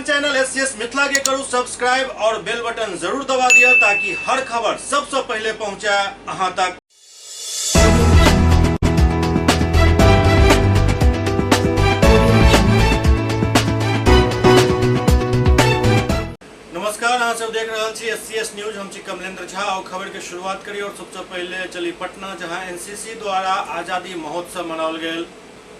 अपन channel SCS Mithila के करू सब्सक्राइब और बेल बटन जरूर दबा दिया ताकि हर खबर सबसे पहले पहुंचे अहां तक। नमस्कार, अहाँ सब देख रहल छी एससीएस न्यूज। हम छी कमलेंद्र झा और खबर के शुरुआत करी और सबसे पहले चली पटना, जहां एनसीसी द्वारा आजादी महोत्सव मनाओल गेल।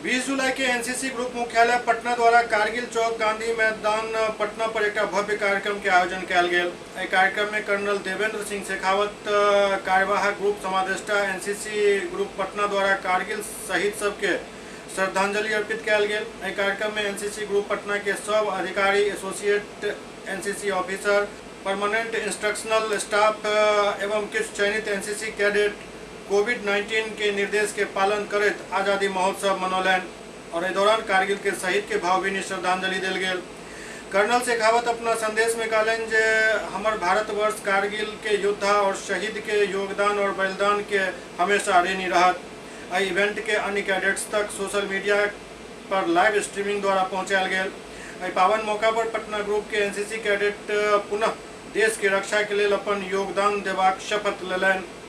20 जुलाई के एनसीसी ग्रुप मुख्यालय पटना द्वारा कारगिल चौक गांधी मैदान पटना पर एक भव्य कार्यक्रम के आयोजन कयल गेल। एहि कार्यक्रम में कर्नल देवेंद्र सिंह शेखावत, कार्यवाहक ग्रुप समादेष्टा एनसीसी ग्रुप पटना द्वारा कारगिल शहीद सबके श्रद्धांजलि अर्पित कयल गेल। एहि कार्यक्रम में एनसीसी ग्रुप पटना के सब अधिकारी, associate NCC officer, permanent instructional staff एवं किछु चयनित एनसीसी कैडेट कोविड-19 के निर्देश के पालन करैत आजादी महोत्सव मनौलनि और एहि दौरान कारगिल के शहीद के भावभीनी श्रद्धांजलि देल गेल। कर्नल शेखावत अपना संदेश में कहलनि जे हमर भारतवर्ष कारगिल के योद्धा और शहीद के योगदान और बलिदान के हमेशा ऋणी रहत। एहि इवेंट के अन्य कैडेट्स तक सोशल मीडिया पर लाइव स्ट्रीमिंग द्वारा पहुंचायल गेल। एहि पावन मौका पर पटना ग्रुप के एनसीसी कैडेट पुनः देश के रक्षा के लेल अपन योगदान देबाक शपथ लेलनि।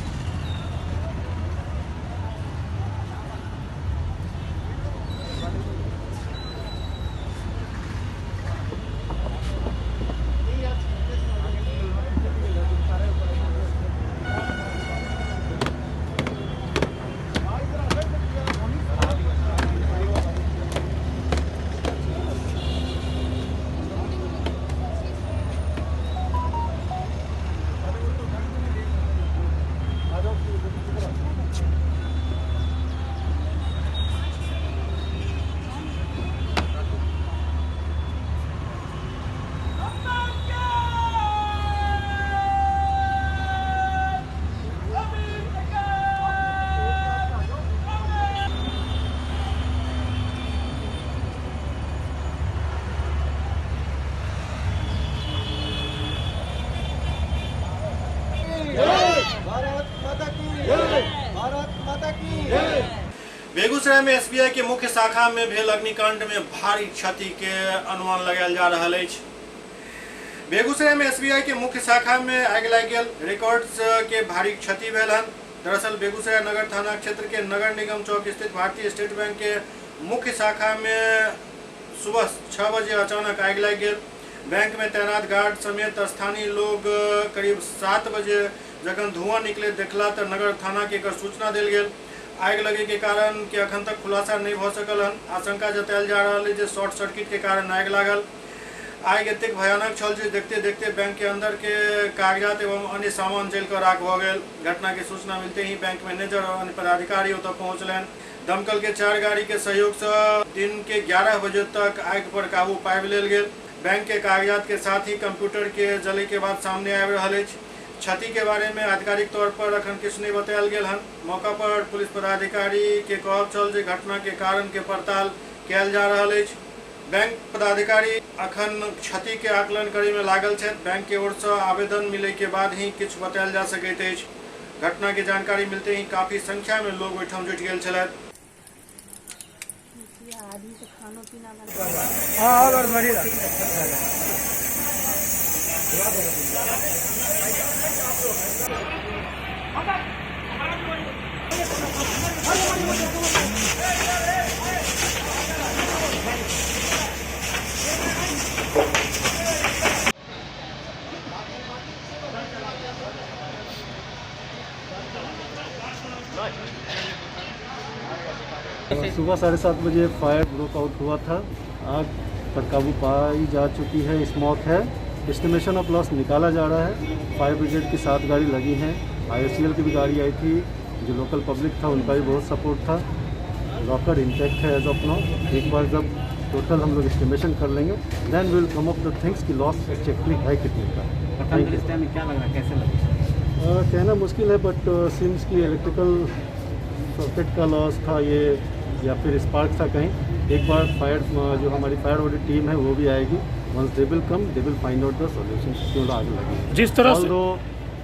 बेगूसराय में एसबीआई के मुख्य शाखा में भेल अग्निकांड में भारी क्षति के अनुमान लगायल जा रहल अछि। बेगूसराय में एसबीआई के मुख्य शाखा में आगि लागि गेल, रिकॉर्ड्स के भारी क्षति भेल हन। दरअसल बेगूसराय नगर थाना क्षेत्र के नगर निगम चौक स्थित भारतीय स्टेट बैंक के मुख्य शाखा में सुबह 6 बजे अचानक आगि लागि गेल। बैंक में तैनात गार्ड समेत स्थानीय लोग करीब 7 बजे जखन धुआं निकले देखला तो नगर थाना के एकर सूचना देल गेल। आगि लगे के कारण के अखन तक खुलासा नहीं भ सकल हन। आशंका जतायल जा रहल है जे शॉर्ट सर्किट के कारण आगि लागल। आगि एतेक भयानक छल जे देखते देखते बैंक के अंदर के कागजात एवं अन्य सामान जल कर राख भ गेल। घटना के सूचना मिलते ही बैंक मैनेजर और अन्य पदाधिकारी ओतऽ पहुंचलनि। दमकल के 4 गाड़ी के सहयोग से दिन के 11 बजे तक आगि पर काबू पाबि लेल गेल। बैंक के कागजात के साथ ही कंप्यूटर के जले के बाद सामने आबि रहल अछि। क्षति के बारे में आधिकारिक तौर पर अखन किछु नहीं बतायल गेल हन। मौका पर पुलिस पदाधिकारी के कहब छल जे घटना के कारण के पड़ताल कयल जा रहल अछि। बैंक पदाधिकारी अखन क्षति के आकलन करे में लागल छथि। बैंक के ओर से आवेदन मिले के बाद ही किछु बतायल जा सकैत अछि। घटना के जानकारी मिलते ही काफी संख्या में लोग ओहिठाम जुटि गेल छलथि। सुबह 7:30 बजे फायर ब्रोक आउट हुआ था। आग पर काबू पाई जा चुकी है, स्मोक है, एस्टिमेशन ऑफ लॉस निकाला जा रहा है। फायर ब्रिगेड की 7 गाड़ी लगी हैं, IOCL की भी गाड़ी आई थी, जो लोकल पब्लिक था उनका भी बहुत सपोर्ट था। लॉकर इंटैक्ट है एज ऑफ now. एक बार जब टोटल हम लोग एस्टिमेशन कर लेंगे then will come up the things कि लॉस एक्जैक्टली है कितने का। Thank you. क्या लग रहा है, कैसे लगा? कहना मुश्किल है, बट सिम्स की इलेक्ट्रिकल सॉकेट का लॉस था ये, या फिर स्पार्क था कहीं। एक बार फायर जो हमारी फायर ऑडिट टीम है वो भी आएगी। Once they will come they will find out the solution क्यों आग लगी। जिस तरह से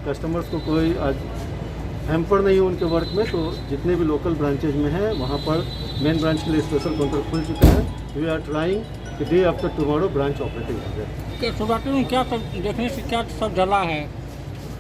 कस्टमर्स को कोई आज हैम्पर नहीं हो उनके वर्क में, तो जितने भी लोकल ब्रांचेज में हैं वहाँ पर मेन ब्रांच के लिए स्पेशल काउंटर खुल चुका है। We are trying कि day after tomorrow branch operative हो जाए। शुरुआती में क्या सब देखने से क्या सब जला है?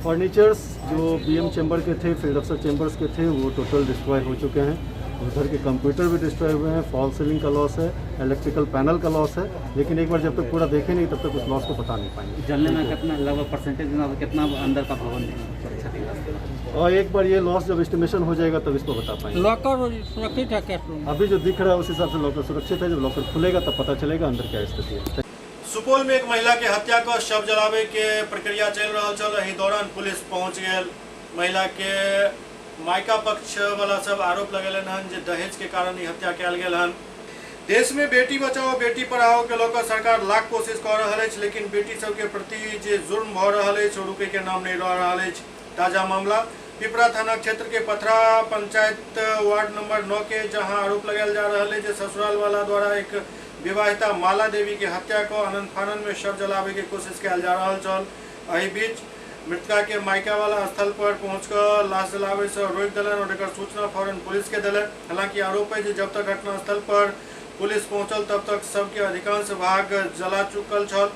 फर्नीचर्स जो बीएम चैम्बर के थे, फील्ड अफसर चैम्बर्स के थे, वो टोटल डिस्ट्रॉय हो चुके हैं। उधर के कंप्यूटर भी डिस्ट्रॉय हुए हैं, फॉल सीलिंग का लॉस है, इलेक्ट्रिकल पैनल का लॉस है, लेकिन एक बार जब तक पूरा देखे नहीं तब तक उस लॉस को बता नहीं पाएंगे। जलने में कितना लगभग परसेंटेज कितना अंदर का भवन क्षतिग्रस्त? और एक बार ये लॉस जब एस्टिमेशन हो जाएगा तब इसको बता पाएंगे। लॉकर सुरक्षित है क्या? अभी जो दिख रहा है उस हिसाब से लॉकर सुरक्षित है, जब लॉकर खुलेगा तब पता चलेगा अंदर क्या स्थिति है। सुपौल में एक महिला के हत्या क शव जलावे के प्रक्रिया चल रहा छल। एहि दौरान पुलिस पहुंच गेल। महिला के मायका पक्ष वाला सब आरोप लगेलन हन जे दहेज के कारण ही हत्या कयल गेल हन। देश में बेटी बचाओ बेटी पढ़ाओ के लऽ कऽ सरकार लाख कोशिश कऽ रहल अछि, लेकिन बेटी सबके प्रति जे जुर्म भऽ रहल अछि ओ रुकै के नाम नहीं लऽ रहल अछि। ताजा मामला पिपरा थाना क्षेत्र के पथरा पंचायत वार्ड नंबर 9 के, जहां आरोप लगायल जा रहल है जे ससुराल वाला द्वारा एक विवाहिता माला देवी के हत्या कऽ आनंद फानन में शव जलावे के कोशिश कयल जा रहल छल। एहि बीच मृतका के मायका वाला स्थल पर पहुंचकर लाश जलावे से रोकि देलनि और एकर सूचना फौरन पुलिस के देलनि। हालांकि आरोप है जे जब तक घटनास्थल पर पुलिस पहुंचल तब तक सबके अधिकांश भाग जला चुकल छल।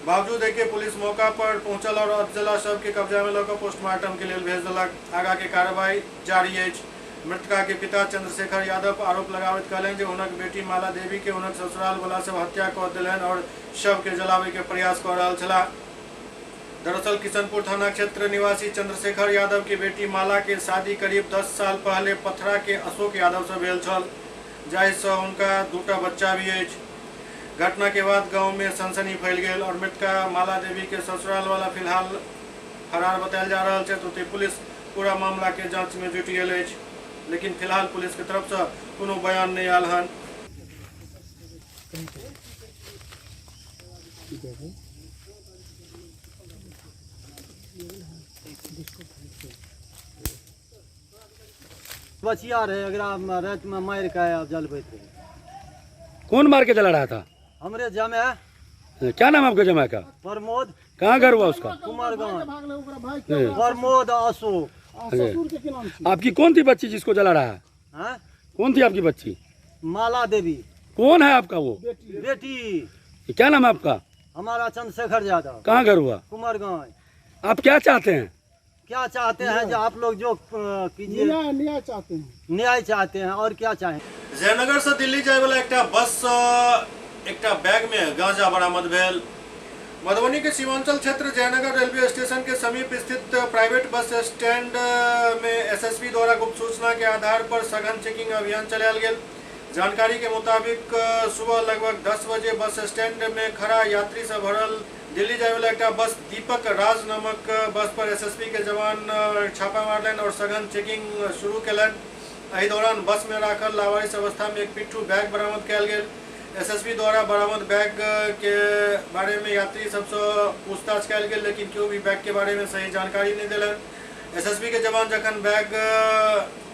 बावजूद एके पुलिस मौका पर पहुंचल और अधजला शव के कब्जा में लऽ कऽ पोस्टमार्टम के लेल भेज देलक। आगा के कार्रवाई जारी अछि। मृतका के पिता चंद्रशेखर यादव आरोप लगाबैत कहलनि जे हुनक बेटी माला देवी के हुनक ससुराल वाला सब हत्या कऽ देलनि और शव के जलावे के प्रयास कऽ रहल छलाह। दरअसल किशनपुर थाना क्षेत्र निवासी चंद्रशेखर यादव की बेटी माला के शादी करीब 10 साल पहले पथरा के अशोक यादव से भेल छल, जाहिसँ हुनका दूटा बच्चा भी अछि। घटना के बाद गांव में सनसनी फैल गेल और मृतका माला देवी के ससुराल वाला फिलहाल फरार बतायल जा रहल छै। तो पुलिस पूरा मामला के जांच में जुटि गेल अछि, लेकिन फिलहाल पुलिस के तरफ से कोनो बयान नहीं आयल हन। बचिया रहे अगरा रात में मार के जलबैत रहे। कौन मार के जला रहा था? हमरे जमे। क्या नाम आपके जमा का? प्रमोद। कहाँ घर हुआ उसका? कुमारगंज। प्रमोद अशोक। आपकी कौन थी बच्ची जिसको जला रहा है? हाँ? कौन थी आपकी बच्ची? माला देवी। कौन है आपका वो? बेटी। क्या नाम है आपका? हमारा चंद्रशेखर यादव। कहाँ घर हुआ? कुमारगंज। आप क्या चाहते हैं? क्या चाहते हैं जो आप लोग जो कीजिए, न्याय चाहते हैं। न्याय चाहते हैं और क्या चाहें। जयनगर से दिल्ली जाए वाला एक बस एक बैग में गांजा बरामद भेल। मधुबनी के सीमांचल क्षेत्र जयनगर रेलवे स्टेशन के समीप स्थित प्राइवेट बस स्टैंड में एसएसबी द्वारा गुप्त सूचना के आधार पर सघन चेकिंग अभियान चलायल गेल। जानकारी के मुताबिक सुबह लगभग 10 बजे बस स्टैंड में खड़ा यात्री से भरल दिल्ली जाए वाला एक बस दीपक राज नामक बस पर एसएसबी के जवान छापा मारलनि और सघन चेकिंग शुरू केलनि। एहि दौरान बस में राखल लावारिस अवस्था में एक पिट्ठू बैग बरामद कयल गेल। एसएसबी द्वारा बरामद बैग के बारे में यात्री सबसे पूछताछ कयल गेल, लेकिन केओ भी बैग के बारे में सही जानकारी नहीं देलनि। एसएसबी के जवान जखन बैग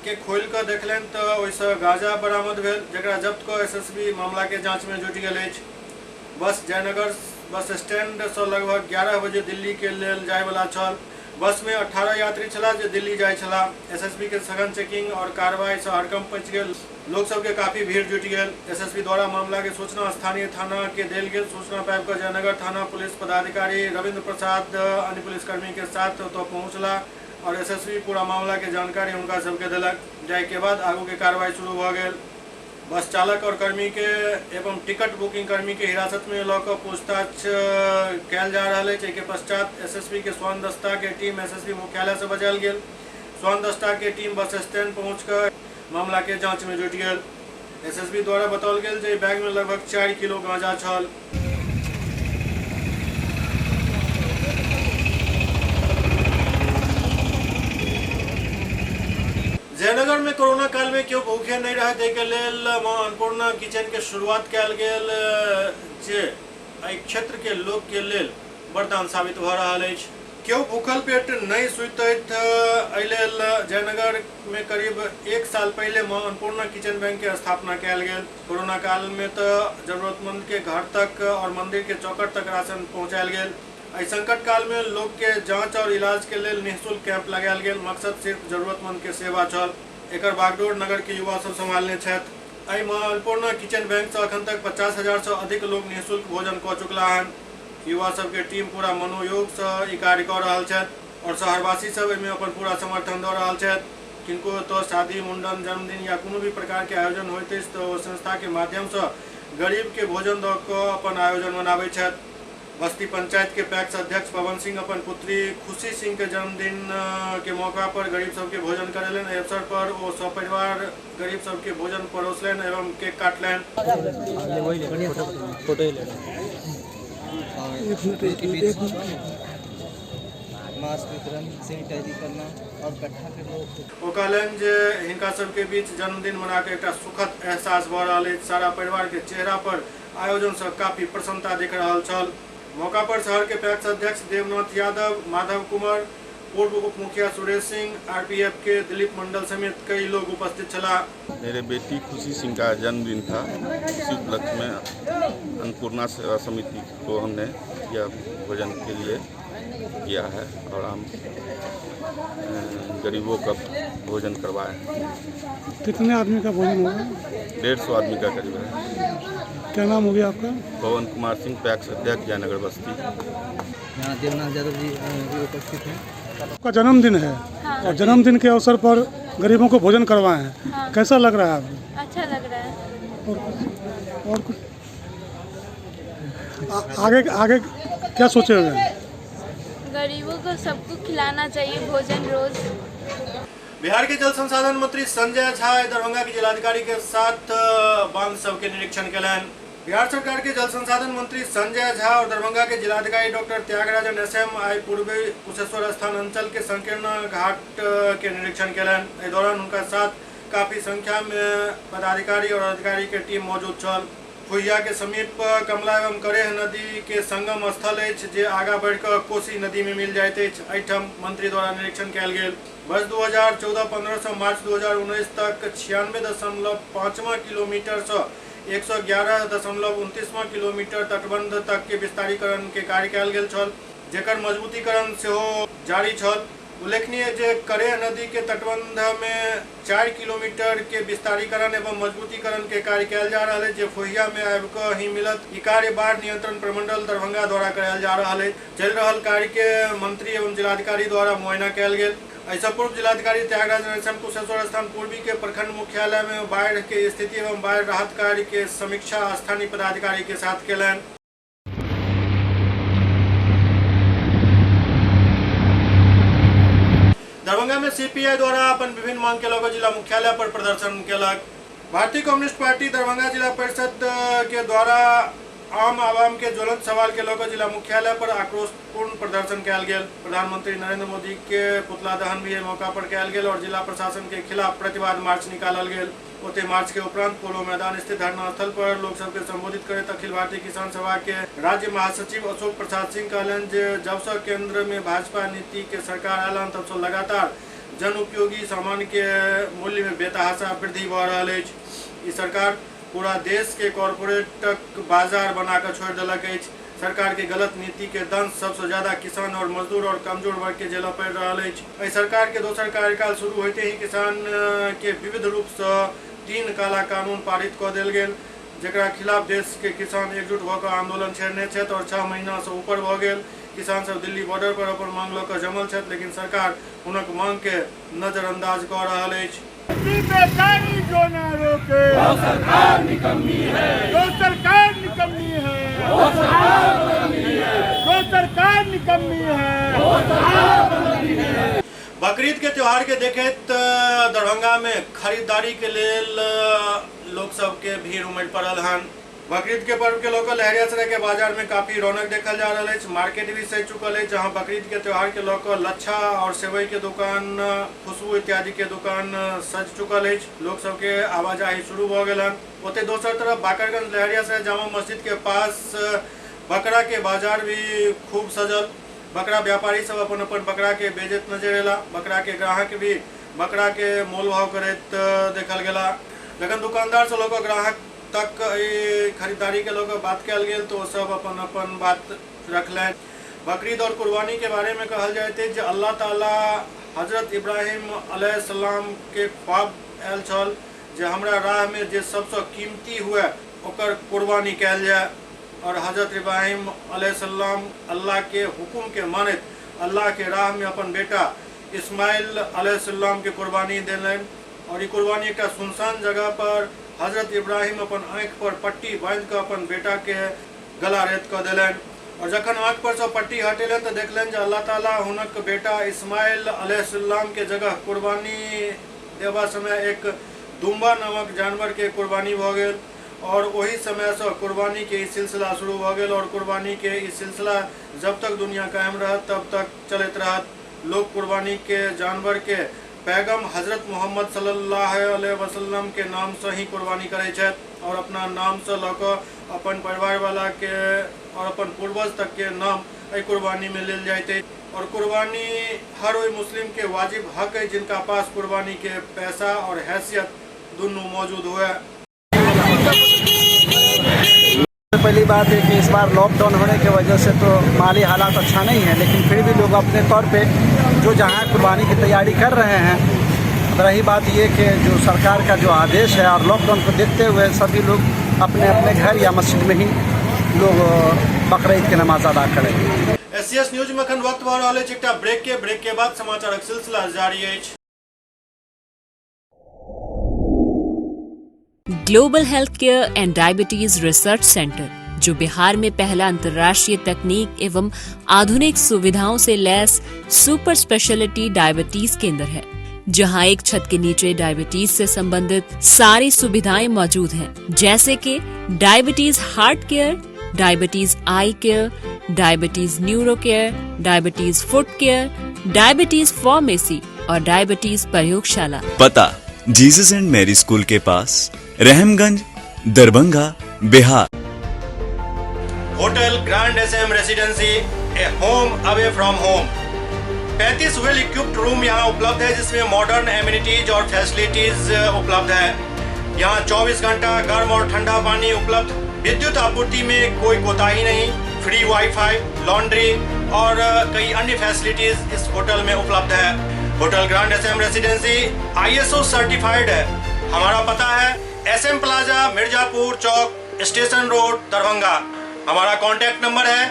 के खोलि कऽ देखलनि तऽ ओहिसँ गांजा बरामद भेल, जकरा जब्त कऽ एसएसबी मामला के जांच में जुटि गेल अछि। बस जयनगर बस स्टैंड से लगभग 11 बजे दिल्ली के लेल जायवला छल। बस में 18 यात्री छलाह जे दिल्ली जाय छलाह। एसएसबी के सघन चेकिंग और कार्रवाई से हड़कंप मचि गेल। लोक सबके काफी भीड़ जुटि गेल। एसएसबी द्वारा मामला के सूचना स्थानीय थाना के देल गेल। सूचना पाबि कऽ जयनगर थाना पुलिस पदाधिकारी रविंद्र प्रसाद अन्य पुलिसकर्मी के साथ ओतऽ पहुँचला और एसएसबी पूरा मामला के जानकारी हुनका सबके देलक, जाहि के बाद आगू के कार्रवाई शुरू भऽ गेल। बस चालक और कर्मी के एवं टिकट बुकिंग कर्मी के हिरासत में लऽ कऽ पूछताछ कयल जा रहल अछि। एहिके पश्चात एसएसबी के स्वान दस्ता के टीम एसएसबी मुख्यालय से बजायल गेल। स्वान दस्ता के टीम बस स्टैंड पहुँच कऽ मामला के जांच में जुटि गेल। एसएसबी द्वारा बताओल गेल जे बैग में लगभग 4 किलो गांजा छल। जयनगर में कोरोना काल में केओ भूखे नहीं रहे ताहिके लेल माँ अन्नपूर्णा किचन के शुरुआत कयल गेल, जे एहि क्षेत्र के लोक के लेल वरदान साबित भऽ रहल अछि। केओ भूखल पेट नहीं सुतैत, एहि लेल जयनगर में करीब 1 साल पहले माँ अन्नपूर्णा किचन बैंक के स्थापना कयल गेल। कोरोना काल में तो जरूरतमंद के घर तक और मंदिर के चौखट तक राशन पहुँचायल गेल। एहि संकट काल में लोक के जांच और इलाज के लेल निःशुल्क कैंप लगायल गेल। मकसद सिर्फ जरूरतमंद के सेवा छल। एकर बागडोर नगर के युवा सब संभालने छथि। एहिमे अन्नपूर्णा किचन बैंक से अखन तक 50,000 से अधिक लोग निःशुल्क भोजन कऽ चुकला हन। युवा सबके टीम पूरा मनोयोग से ई कार्य कऽ रहल छथि और शहरवासी सब एहिमे अपन पूरा समर्थन दऽ रहल छथि। किनको तो शादी, मुंडन, जन्मदिन या कोनो भी प्रकार के आयोजन होइत अछि तऽ ओ संस्था के माध्यम से गरीब के भोजन दऽ कऽ अपन आयोजन मनाबै छथि। बस्ती पंचायत के पैक्स अध्यक्ष पवन सिंह अपन पुत्री खुशी सिंह के जन्मदिन के मौका पर गरीब सबके भोजन करेलनि। एहि अवसर पर ओ सपरिवार गरीब सबके भोजन परोसलनि एवं केक काटलनि। मास्क वितरण, सैनिटाइजिंग करना और गड्ढा के लोग ओ कहलनि जे हिनका सबके बीच जन्मदिन मना के एकटा सुखद एहसास भऽ रहल अछि। सारा परिवार के चेहरा पर आयोजन से काफी प्रसन्नता देख रहल छल। मौका पर शहर के पैक्स अध्यक्ष देवनाथ यादव, माधव कुमार, पूर्व उप मुखिया सुरेश सिंह, आरपीएफ के दिलीप मंडल समेत कई लोग उपस्थित छला। मेरे बेटी खुशी सिंह का जन्मदिन था, उसी उपलक्ष्य में अन्नपूर्णा सेवा समिति को हमने यह भोजन के लिए किया है और हम गरीबों का भोजन करवाए। कितने आदमी का भोजन होगा? 150 आदमी का करीब है। क्या नाम हो गया आपका? पवन कुमार सिंह, पैक्स अध्यक्ष, जयनगर बस्ती। यहाँ देवनाथ यादव जी भी उपस्थित हैं। आपका जन्मदिन है। हाँ। और जन्मदिन के अवसर पर गरीबों को भोजन करवाए हैं। हाँ। कैसा लग रहा है आपको? अच्छा लग रहा है। और कुछ आगे आगे क्या सोचे हुए हैं? गरीबों को सबको खिलाना चाहिए भोजन रोज। बिहार के जल संसाधन मंत्री संजय झा दरभंगा के जिलाधिकारी के साथ बांध सबके निरीक्षण केलनि। बिहार सरकार के जल संसाधन मंत्री संजय झा और दरभंगा के जिलाधिकारी डॉक्टर त्यागराजन एसएम आई पूर्वी कुशेश्वर स्थान अंचल के संकीर्ण घाट के निरीक्षण केलनि। एहि दौरान हुनका साथ काफी संख्या में पदाधिकारी और अधिकारी के टीम मौजूद छल। फुहिया के समीप कमला एवं करेह नदी के संगम स्थल अछि जे आगा बढ़िकऽ कोसी नदी में मिल जाइत अछि। एहिठाम मंत्री द्वारा निरीक्षण कयल गेल। वर्ष 2014-15 से मार्च 2019 तक 96.5 किलोमीटर से 111.29 किलोमीटर तटबंध तक के विस्तारीकरण के कार्य कयल गेल छल, जेकर मजबूतीकरण सेहो जारी छल। उल्लेखनीय जे करेह नदी के तटबंध में 4 किलोमीटर के विस्तारीकरण एवं मजबूतीकरण के कार्य कयल जा रहल अछि, जे फुहिया में आबि कऽ ही मिलत। ई कार्य बाढ़ नियंत्रण प्रमंडल दरभंगा द्वारा करायल जा रहल अछि। चलि रहल कार्य के मंत्री एवं जिलाधिकारी द्वारा मुआयना कयल गेल। एहिसँ पूर्व जिलाधिकारी त्यागराजन एसएम कुशेश्वर स्थान पूर्वी के प्रखंड मुख्यालय में बाढ़ के स्थिति एवं बाढ़ राहत कार्य के समीक्षा स्थानीय पदाधिकारी के साथ केलनि। दरभंगा में सीपीआई द्वारा अपन विभिन्न मांग के लऽ जिला मुख्यालय पर प्रदर्शन केलक। भारतीय कम्युनिस्ट पार्टी दरभंगा जिला परिषद के द्वारा आम आवाम के ज्वलंत सवाल के लऽ जिला मुख्यालय पर आक्रोशपूर्ण प्रदर्शन कयल गेल। प्रधानमंत्री नरेंद्र मोदी के पुतला दहन भी एहि मौका पर कयल गेल और जिला प्रशासन के खिलाफ प्रतिवाद मार्च निकालल गेल। ओते मार्च के उपरांत पोलो मैदान स्थित धरना स्थल पर लोक सबके संबोधित करैत अखिल भारतीय किसान सभा के राज्य महासचिव अशोक प्रसाद सिंह कहलनि जे जब से केंद्र में भाजपा नीति के सरकार आयल हन तब से लगातार जन उपयोगी सामान के मूल्य में बेतहाशा वृद्धि भऽ रहल अछि। ई सरकार पूरा देश के कॉरपोरेटक बाजार बनाकर छोड़ देलक अछि। सरकार के गलत नीति के दंश सबसे ज्यादा किसान और मजदूर और कमजोर वर्ग के झेलऽ पड़ि रहल अछि। एहि सरकार के दोसर कार्यकाल शुरू होते ही किसान के विविध रूप से 3 काला कानून पारित कऽ देल गेल, जेकरा खिलाफ देश के किसान एकजुट भऽ कऽ आंदोलन छेड़ने छथि और 6 महीना से ऊपर भऽ गेल। किसान सब दिल्ली बॉर्डर पर अपन मांग लऽ कऽ जमल छथि, लेकिन सरकार हुनक मांग के नजरअंदाज कऽ रहल अछि। बेकारी जो ना रोके वो सरकार निकम्मी है, जो सरकार निकम्मी है वो सरकार बदलनी है, जो सरकार निकम्मी है वो सरकार बदलनी है। बकरीद के त्योहार के देखैत दरभंगा में खरीदारी के लेल लोक सबके भीड़ उमड़ि पड़ल हन। बकरीद के पर्व के लऽ कऽ लहेरियासराय के बाजार में काफी रौनक देखल जा रहल अछि। मार्केट भी सज चुकल अछि, जहां बकरीद के त्योहार के लऽ कऽ लच्छा और सेवई के दुकान, खुशबू इत्यादि के दुकान सज चुकल अछि। लोक सबके आवाजाही शुरू भऽ गेल हन। ओते दोसर तरफ बाकरगंज लहेरियासराय जामा मस्जिद के पास बकरा के बाजार भी खूब सजल। बकरा व्यापारी सब अपन अपन बकरा के बेचैत नजर एला। बकरा के ग्राहक भी बकरा के मोल भाव करैत देखल गेला। जखन दुकानदार से लऽ कऽ ग्राहक तक खरीदारी के लऽ कऽ बात कयल गेल तो सब अपन अपन बात रखलनि। बकरीद और कुर्बानी के बारे में कहल जाइत अछि जे अल्लाह ताला हजरत इब्राहिम अलैहिस्सलाम के ख्वाब आयल छल जे हमरा राहमे जे सबसँ कीमती हुए ओकर कुर्बानी कयल जाय। और हजरत इब्राहिम अलैहिस्सलाम अल्लाह के हुकुम के मानैत अल्लाह के राह में अपन बेटा इस्माइल अलैहिस्सलाम के कुर्बानी देलनि। और ई कुर्बानी एकटा सुनसान जगह पर हजरत इब्राहिम अपन आँखि पर पट्टी बांधि कऽ अपन बेटा के गला रेत कऽ देलनि। और जखन आँखि पर सँ पट्टी हटेलनि तऽ देखलनि जे अल्लाह ताला हुनक बेटा इस्माइल अलैहिस्सलाम के जगह कुर्बानी देबा समय एक दुम्बा नामक जानवर के कुर्बानी भऽ गेल। और ओही समयसँ कुर्बानी के ई सिलसिला शुरू भऽ गेल और कुर्बानी के ई सिलसिला जब तक दुनिया कायम रहत तब तक चलैत रहत। लोग कुर्बानी के जानवर के पैगम हजरत मोहम्मद सल्लल्लाहु अलैहि वसल्लम के नामसँ ही कुर्बानी करै छथि और अपना नामसँ लऽ कऽ अपन परिवारवला के और अपन पूर्वज तक के नाम एहि कुर्बानी में लेल जाइत अछि। और कुर्बानी हर ओहि मुस्लिम के वाजिब हक अछि जिनका पास कुर्बानी के पैसा और हैसियत दुनू मौजूद हुए। पहली बात है कि इस बार लॉकडाउन होने की वजह से तो माली हालात अच्छा नहीं है, लेकिन फिर भी लोग अपने तौर पे जो जहां कुर्बानी की तैयारी कर रहे हैं। रही बात ये कि जो सरकार का जो आदेश है और लॉकडाउन को देखते हुए सभी लोग अपने अपने घर या मस्जिद में ही लोग बकरा ईद की नमाज अदा करेंगे। एससीएस न्यूज में अखन वक्त भऽ रहल अछि एकटा ब्रेक के। ब्रेक के बाद समाचारक सिलसिला जारी अछि। Global health care and diabetes research centre, जो बिहार में पहला अंतर्राष्ट्रीय तकनीक एवं आधुनिक सुविधाओं से लैस सुपर स्पेशलिटी डायबिटीज केंद्र है, जहां एक छत के नीचे डायबिटीज से संबंधित सारी सुविधाएं मौजूद हैं, जैसे कि diabetes heart care, diabetes eye care, diabetes neuro care, diabetes foot care, diabetes pharmacy और डायबिटीज प्रयोगशाला। पता जीसस एंड मैरी स्कूल के पास, Rahamganj, Darbhanga, Bihar. Hotel grand SM residency, a home away from home. 35 well equipped room यहाँ उपलब्ध है, जिसमें modern amenities और facilities उपलब्ध है। यहाँ 24 घंटा गर्म और ठंडा पानी उपलब्ध, विद्युत आपूर्ति में कोई कोताही नहीं, फ्री वाईफाई, लॉन्ड्री और कई अन्य फैसिलिटीज इस होटल में उपलब्ध है। Hotel grand SM residency ISO certified है। हमारा पता है SM plaza, Mirzapur Chowk, station road, Darbhanga. हमारा कॉन्टैक्ट नंबर है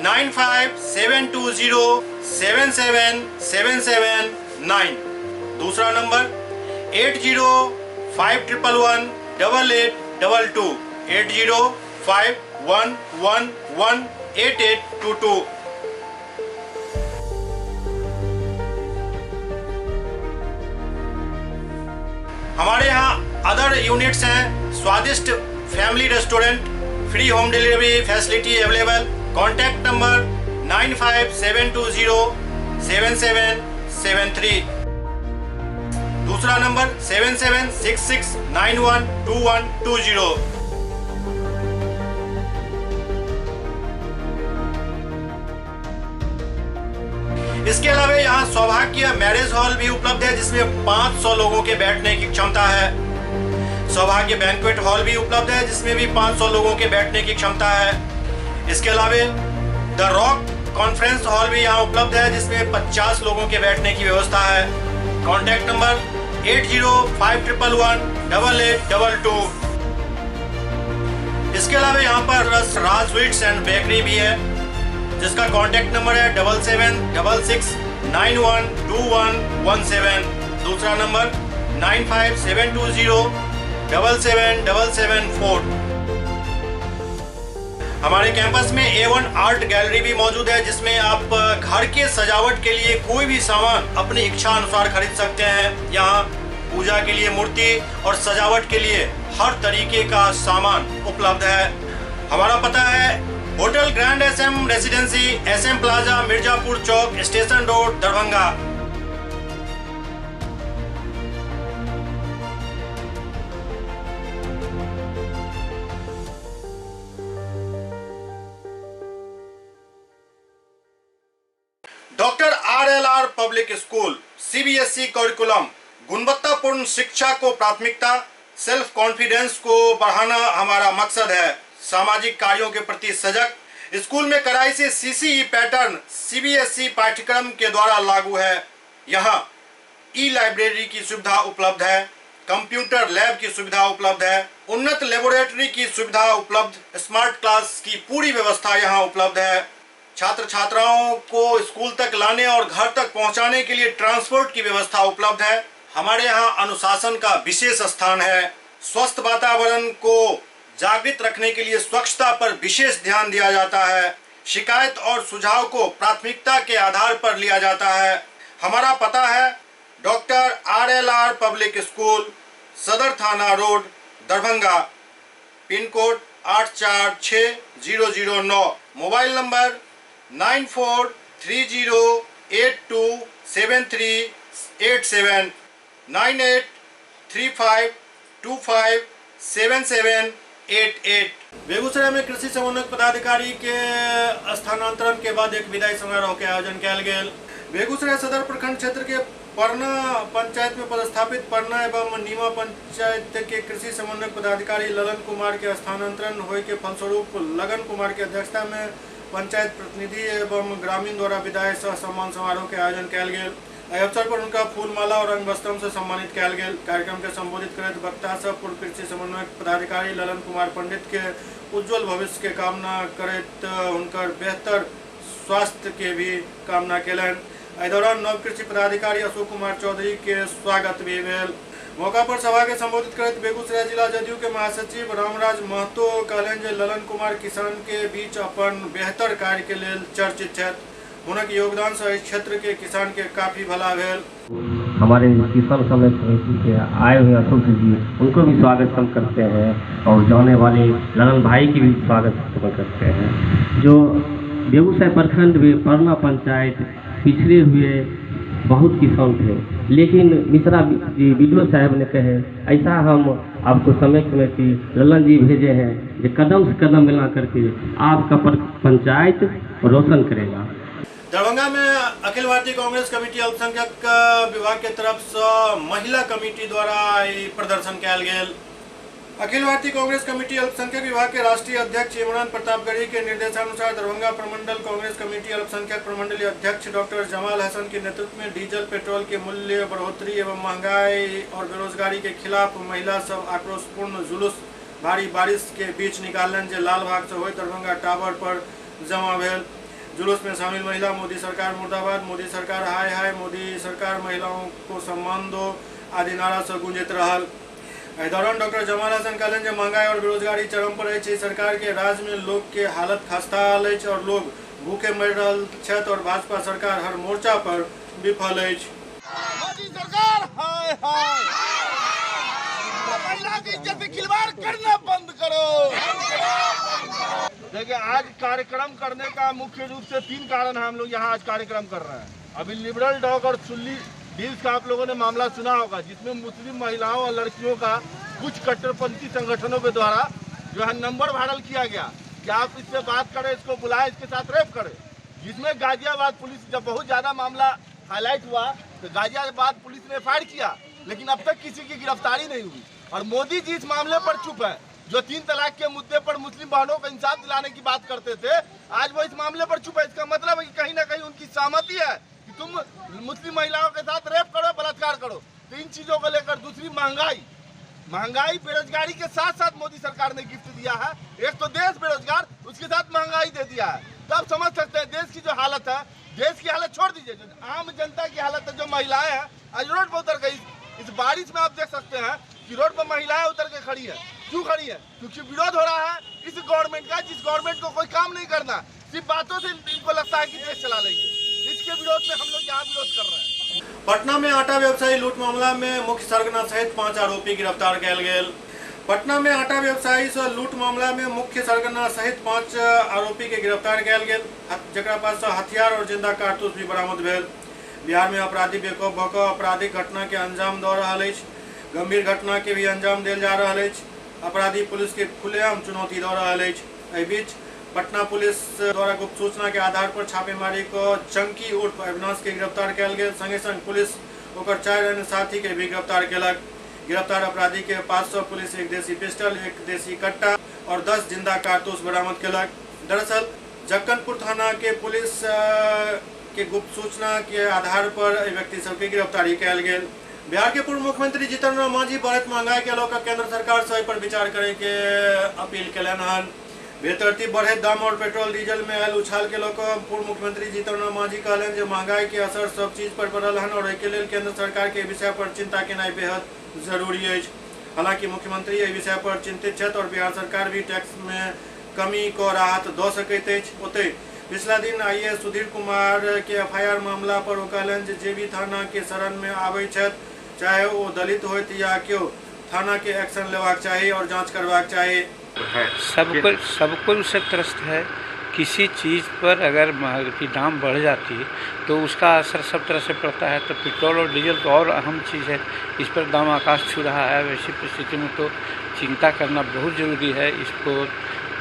957207 7779। दूसरा नंबर 805111 8822, 805111 8822। हमारे यहाँ अदर यूनिट्स हैं, स्वादिष्ट family restaurant, free home delivery facility available. Contact number 95720 7773। दूसरा नंबर 7766912120। इसके अलावा यहाँ सौभाग्य मैरिज हॉल भी उपलब्ध है, जिसमें 500 लोगों के बैठने की क्षमता है। सौभाग्य बैंक्वेट हॉल भी उपलब्ध है, जिसमें भी 500 लोगों के बैठने की क्षमता है। इसके अलावा the rock conference hall भी यहाँ उपलब्ध है, जिसमें 50 लोगों के बैठने की व्यवस्था है। Contact number 805111 8822। इसके अलावा यहाँ पर राज स्वीट्स एंड बेकरी भी है, जिसका कॉन्टैक्ट नंबर है 7766 912117। दूसरा नंबर 95720 77774। हमारे कैंपस में A1 art gallery भी मौजूद है, जिसमें आप घर के सजावट के लिए कोई भी सामान अपनी इच्छा अनुसार खरीद सकते हैं। यहाँ पूजा के लिए मूर्ति और सजावट के लिए हर तरीके का सामान उपलब्ध है। हमारा पता है hotel grand SM residency, SM plaza, Mirzapur Chowk, station road, Darbhanga. Doctor RLR public school, CBSE curriculum, गुणवत्तापूर्ण शिक्षा को प्राथमिकता, सेल्फ कॉन्फिडेंस को बढ़ाना हमारा मकसद है। सामाजिक कार्यों के प्रति सजग, स्कूल में कड़ाई से सीसीई पैटर्न सीबीएसई पाठ्यक्रम के द्वारा लागू है। यहाँ ई लाइब्रेरी की सुविधा उपलब्ध है। कंप्यूटर लैब की सुविधा उपलब्ध है। उन्नत लेबोरेटरी की सुविधा उपलब्ध, स्मार्ट क्लास की पूरी व्यवस्था यहाँ उपलब्ध है। छात्र छात्राओं को स्कूल तक लाने और घर तक पहुँचाने के लिए ट्रांसपोर्ट की व्यवस्था उपलब्ध है। हमारे यहाँ अनुशासन का विशेष स्थान है। स्वस्थ वातावरण को जागृत रखने के लिए स्वच्छता पर विशेष ध्यान दिया जाता है। शिकायत और सुझाव को प्राथमिकता के आधार पर लिया जाता है। हमारा पता है doctor RLR public school, Sadar थाना road, Darbhanga, pin code 846009, mobile number 9430827387, 9835257788। Begusarai में कृषि समन्वयक पदाधिकारी के स्थानांतरण के बाद एक विदाई समारोह के आयोजन कयल गेल। बेगूसराय सदर प्रखंड क्षेत्र के परना पंचायत में पदस्थापित परना एवं नीमा पंचायत के कृषि समन्वयक पदाधिकारी ललन कुमार के स्थानांतरण होए के फलस्वरूप लगन कुमार के अध्यक्षता में पंचायत प्रतिनिधि एवं ग्रामीण द्वारा विदाई सह सम्मान समारोह के आयोजन कयल गेल। एहि अवसर पर उनका फूलमाला और अंगवस्त्रम से सम्मानित कयल गेल। कार्यक्रम के संबोधित करैत वक्ता सब पूर्व कृषि समन्वयक पदाधिकारी ललन कुमार पंडित के उज्जवल भविष्य के कामना करैत हुनकर बेहतर स्वास्थ्य के भी कामना केलनि। एहि दौरान नव कृषि पदाधिकारी अशोक कुमार चौधरी के स्वागत भी भेल। मौका पर सभा के संबोधित करैत बेगूसराय जिला जदयू के महासचिव रामराज महतो कहलनि जे ललन कुमार किसान के बीच अपन बेहतर कार्य के लेल चर्चित छथि। हुनक योगदान से इस क्षेत्र के किसान के काफी भला भेल। हमारे किसान समय समिति के आए हुए अशोक जी, उनको भी स्वागत हम करते हैं और जाने वाले ललन भाई की भी स्वागत हम करते हैं। जो बेगूसराय प्रखंड में परना पंचायत पिछड़े हुए बहुत किसान थे, लेकिन मिश्रा जी बीडीओ साहब ने कहे ऐसा हम आपको समय कमेटी ललन जी भेजे हैं जो कदम से कदम मिला करके आपका पंचायत रोशन करेगा। दरभंगा में अखिल भारतीय कांग्रेस कमेटी अल्पसंख्यक विभाग के तरफ से महिला कमेटी द्वारा प्रदर्शन कयल गेल। अखिल भारतीय कांग्रेस कमेटी अल्पसंख्यक विभाग के राष्ट्रीय अध्यक्ष इमरान प्रतापगढ़ी के निर्देशानुसार दरभंगा प्रमंडल कांग्रेस कमेटी अल्पसंख्यक प्रमंडलीय अध्यक्ष डॉक्टर जमाल हसन के नेतृत्व में डीजल पेट्रोल के मूल्य बढ़ोतरी एवं महंगाई और बेरोजगारी के खिलाफ महिला सब आक्रोशपूर्ण जुलूस भारी बारिश के बीच निकालनि जे लालबाग से होइत दरभंगा टावर पर जमा भेल। जुलूस में शामिल महिला मोदी सरकार मुर्दाबाद, मोदी सरकार हाय हाय, मोदी सरकार महिलाओं को सम्मान दो आदि नारा से गूंजैत रहल। एहि दौरान डॉक्टर जमाल हसन कहलनि जे महंगाई और बेरोजगारी चरम पर अछि। सरकार के राज में लोग के हालत खस्ता अछि और लोग भूखे मरि रहल छथि और भाजपा सरकार हर मोर्चा पर विफल अछि। मोदी सरकार हाय हाय, महिला की इज्जत से खिलवाड़ करना बंद करो। देखिए, आज कार्यक्रम करने का मुख्य रूप से 3 कारण है। हम लोग यहाँ आज कार्यक्रम कर रहे हैं। अभी लिबरल डॉग और चुल्ली डील्स का आप लोगों ने मामला सुना होगा, जिसमें मुस्लिम महिलाओं और लड़कियों का कुछ कट्टरपंथी संगठनों के द्वारा जो है नंबर वायरल किया गया कि आप इससे बात करें, इसको बुलाएं, इसके साथ रेप करें। जिसमें गाजियाबाद पुलिस, जब बहुत ज़्यादा मामला हाईलाइट हुआ तो गाजियाबाद पुलिस ने एफआईआर किया, लेकिन अब तक किसी की गिरफ्तारी नहीं हुई। और मोदी जी इस मामले पर चुप है। जो 3 तलाक के मुद्दे पर मुस्लिम बहनों को इंसाफ दिलाने की बात करते थे, आज वो इस मामले पर चुप है। इसका मतलब है कि कहीं ना कहीं उनकी सहमति है कि तुम मुस्लिम महिलाओं के साथ रेप करो, बलात्कार करो। तो इन चीज़ों को लेकर दूसरी महंगाई, महंगाई बेरोजगारी के साथ साथ मोदी सरकार ने गिफ्ट दिया है। एक तो देश बेरोजगार, उसके साथ महंगाई दे दिया है। तो आप समझ सकते हैं देश की जो हालत है, देश की हालत छोड़ दीजिए, जो आम जनता की हालत है, जो महिलाएं हैं आज रोड पर उतर गई। इस बारिश में आप देख सकते हैं कि रोड पर महिलाएं उतर के खड़ी है। क्यों खड़ी है? क्योंकि विरोध हो रहा है इस गवर्नमेंट का, जिस गवर्नमेंट को कोई काम नहीं करना, सिर्फ बातों से इनको लगता है कि देश चला लेंगे। इसके विरोध में हम लोग यहाँ विरोध कर रहे हैं। पटना में आटा व्यवसायी लूट मामला में मुख्य सरगना सहित 5 आरोपी गिरफ्तार कयल गेल। पटना में आटा व्यवसायी से लूट मामला में मुख्य सरगना सहित 5 आरोपी के गिरफ्तार कयल गेल, जकरा पास से हथियार और जिंदा कारतूस भी बरामद भेल। बिहार में अपराधी बेखौफ भऽ कऽ आपराधिक घटना के अंजाम दऽ रहल अछि। गंभीर घटना के भी अंजाम देल जा रहल अछि। अपराधी पुलिस के खुलेआम चुनौती दऽ रहल अछि। एहि बीच पटना पुलिस द्वारा गुप्त सूचना के आधार पर छापेमारी कऽ चंकी उर्फ अविनाश के गिरफ्तार कयल गेल। संगे संग पुलिस ओकर 4 अन्य साथी के भी गिरफ्तार केलक। गिरफ्तार अपराधी के पास से पुलिस एक देसी पिस्टल, एक देसी कट्टा और 10 जिंदा कारतूस बरामद केलक। दरअसल जक्कनपुर थाना के पुलिस के गुप्त सूचना के आधार पर एहि व्यक्ति सबके गिरफ्तारी कयल गेल। बिहार के पूर्व मुख्यमंत्री जीतन राम मांझी बढ़ैत महंगाई के लऽ कऽ केंद्र सरकार से एहि पर विचार करे के अपील केलनि हन। बेतरतीब बढ़ैत दाम और पेट्रोल डीजल में आयल उछाल के लऽ कऽ पूर्व मुख्यमंत्री जीतन राम मांझी कहलनि जे महंगाई के असर सब चीज पर पड़ल हन और एहिके लेल केंद्र सरकार के एहि विषय पर चिंता केनाइ बेहद जरूरी अछि। हालांकि मुख्यमंत्री एहि विषय पर चिंतित छथि और बिहार सरकार भी टैक्स में कमी कऽ राहत दऽ सकैत अछि। ओतहि पिछला दिन आईएएस सुधीर कुमार के एफआईआर मामला पर ओ कहलनि जे जे भी थाना के शरण में आबैत छथि चाहे ओ दलित होथि या केओ, थाना के एक्शन लेबाक चाही और जांच करबाक चाही। सबको उससे त्रस्त है। किसी चीज़ पर अगर महंग की दाम बढ़ जाती तो उसका असर सब तरह से पड़ता है। तो पेट्रोल और डीजल तो और अहम चीज़ है, इस पर दाम आकाश छू रहा है। वैसी परिस्थिति में तो चिंता करना बहुत ज़रूरी है। इसको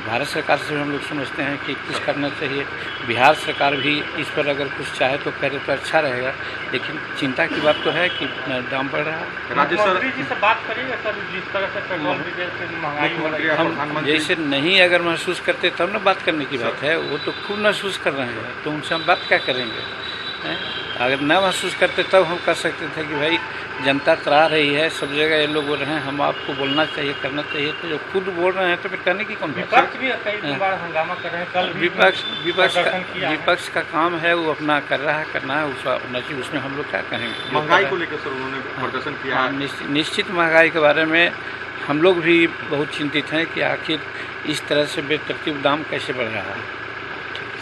भारत सरकार से भी हम लोग समझते हैं कि कुछ करना चाहिए। बिहार सरकार भी इस पर अगर कुछ चाहे तो करे तो अच्छा रहेगा, लेकिन चिंता की बात तो है कि दाम बढ़ रहा है। मुख्यमंत्री जी से बात करिएगा सर, जिस तरह से पेट्रोल डीजल से महंगाई हो रही है। हम जैसे नहीं अगर महसूस करते तब ना बात करने की बात है। वो तो खूब महसूस कर रहे हैं, तो उनसे हम बात क्या करेंगे हैं? अगर न महसूस करते तब हम कह सकते थे कि भाई जनता तरा रही है, सब जगह ये लोग बोल रहे हैं, हम आपको बोलना चाहिए, करना चाहिए। तो जब खुद बोल रहे हैं तो फिर करने की कौन बात है? विपक्ष भी कई बार हंगामा कर रहे हैं, कल भी विपक्ष विपक्ष का प्रदर्शन किया है। विपक्ष का काम है, वो अपना कर रहा है, करना है उसका अपना चीज, उसमें हम लोग क्या कहेंगे। जो महंगाई कर को रहा है। लेकर सर उन्होंने प्रदर्शन किया हाँ, है। निश्चित महंगाई के बारे में हम लोग भी बहुत चिंतित हैं कि आखिर इस तरह से बेतरतीब दाम कैसे बढ़ रहा है।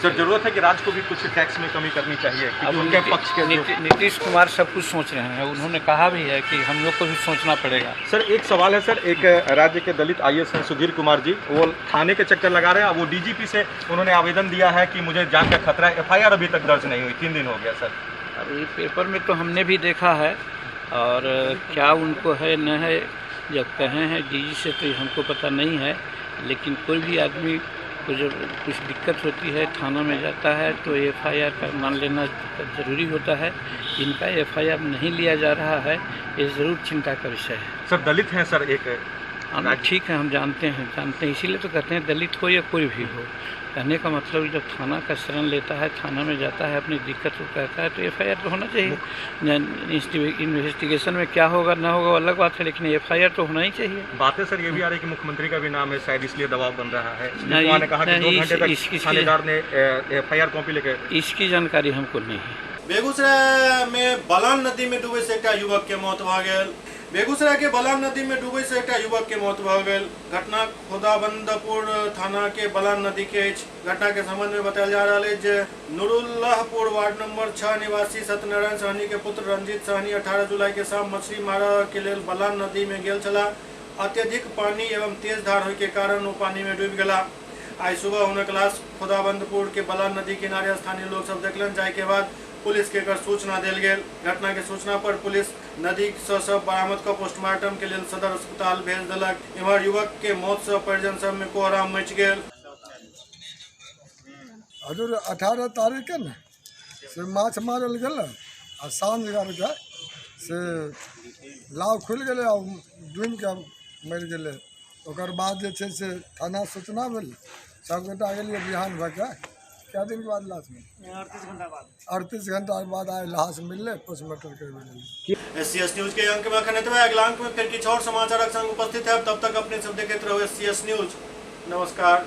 सर जरूरत है कि राज्य को भी कुछ टैक्स में कमी करनी चाहिए, अब क्योंकि उनके पक्ष के जो- नीतीश कुमार सब कुछ सोच रहे हैं, उन्होंने कहा भी है कि हम लोग को भी सोचना पड़ेगा। सर एक सवाल है सर, एक राज्य के दलित आईएएस हैं सुधीर कुमार जी, वो थाने के चक्कर लगा रहे हैं। अब वो डीजीपी से उन्होंने आवेदन दिया है कि मुझे जान का खतरा है, एफआईआर अभी तक दर्ज नहीं हुई, 3 दिन हो गया सर। अब ये पेपर में तो हमने भी देखा है, और क्या उनको है न है, जब कहे हैं डीजी से तो हमको पता नहीं है, लेकिन कोई भी आदमी को जब कुछ दिक्कत होती है थाना में जाता है तो एफआईआर का मान लेना ज़रूरी होता है। इनका एफआईआर नहीं लिया जा रहा है, ये ज़रूर चिंता का विषय है। सर दलित हैं सर एक। हाँ ठीक है, हम जानते हैं, इसीलिए तो कहते हैं दलित हो या कोई भी हो, कहने का मतलब जब थाना का शरण लेता है, थाना में जाता है, अपनी दिक्कत को कहता है, तो एफआईआर तो होना चाहिए। इन्वेस्टिगेशन में क्या होगा ना होगा वो अलग बात है, लेकिन एफआईआर तो होना ही चाहिए। बातें सर ये भी आ रही है कि मुख्यमंत्री का भी नाम है, शायद इसलिए दबाव बन रहा है। सुधीर नहीं, कुमार ने कहा कि नहीं, 2 घंटे तक थानेदार ने एफआईआर कॉपी लेकर। इसकी जानकारी हमको नहीं है। बेगूसराय में बलान नदी में डूबे से एकटा युवक के मौत भऽ गेल। बेगूसराय के बलान नदी में डूबे से एकटा युवक के मौत भऽ गेल। घटना खोदाबंदपुर थाना के बलान नदी के अछि। घटना के संबंध में बतायल जा रहल अछि जे नुरुल्लाहपुर वार्ड नंबर 6 निवासी सत्यनारायण सहनी के पुत्र रंजीत सहनी 18 जुलाई के शाम मछली मारऽ के लेल बलान नदी में गेल छलाह। अत्यधिक पानी एवं तेज धार होय के कारण ओ पानी में डूबि गेला। आइ सुबह हुनक लाश खोदाबंदपुर के बलान नदी किनारे स्थानीय लोग सब देखलनि, जाहि के बाद पुलिस के एकर सूचना देल गेल। घटना के सूचना पर पुलिस नदी से शव बरामद क पोस्टमार्टम के लेल सदर अस्पताल भेज देलक। एम्हर युवक के मौत से परिजन सब में कोहराम मचि गेल। हजूर 18 तारीख के ने से माछ मारल गेल आ साँझ के से लाव खुलि गेलै आ डूबि के मरि गेलै। ओकर बाद जे छै से थाना सूचना भेल, सबगोटा गेलियै बिहान भऽ के। कए दिन के बाद लाश मिललै? 38 घंटा बाद। 38 घंटा के बाद आइ लाश मिललै, पोस्टमार्टम करबै गेलियै। एससीएस न्यूज के अंक में अखन एतबे। अगला अंक में फिर किछु और समाचारक संग उपस्थित है। तब तक अपने सब देखैत रहू एससीएस न्यूज। नमस्कार।